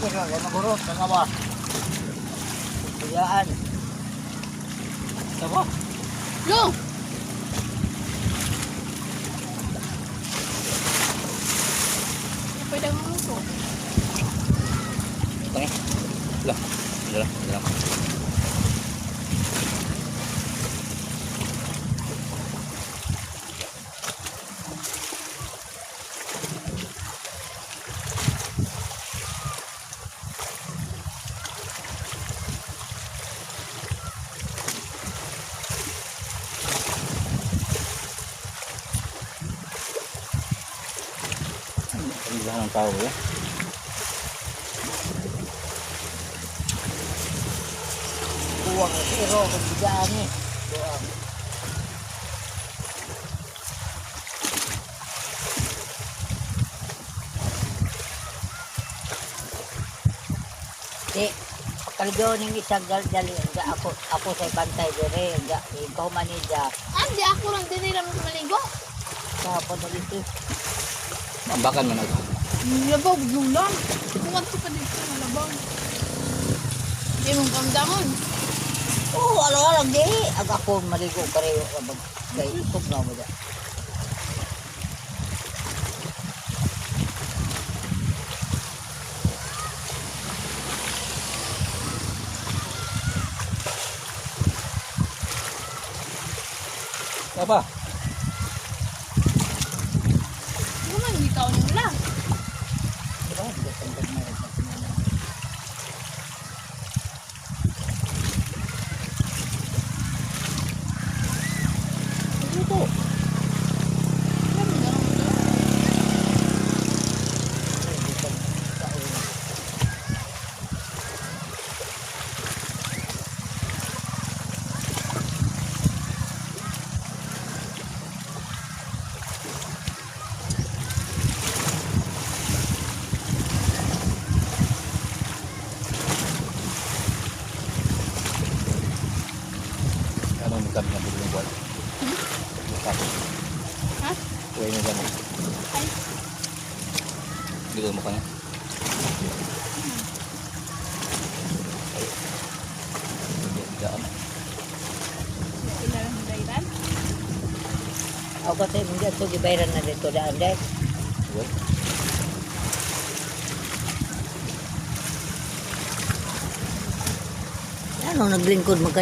Pero magurot na ba? Kuyaan. Tama. Lo! Pwede mo ito. Tangi. Lah. Dala, dala. Ang ng tao eh. Kuwang pero kung bigyan eh. Kuwang. Di, pagkalgaw ng isang dali, nga ako, ako sa bantay dire, nga, ikaw manida, Ah, di ako lang din nila mas maligo. sa dito. Ambakan man ako. Labaw, gulang. Kumadto pa dito, malabaw. Di mong kamdangon. Oo, oh, alang-alang di. Ag ako maligo kareyo, kay ikog na mo da. Apa? Hindi man, hindi ka nila. Diba? Hindi ka na. Ito. Ano mo kami ng bulong buwan? Sabi. Ha? Tuway mo kami. Ay. Hindi ko mukha niya. Ay. Hindi, bigaan. Kailangan ng dairan. Ako kasi hindi ito gibayran na dito daan dahil. Tuway. Ano naglingkod magka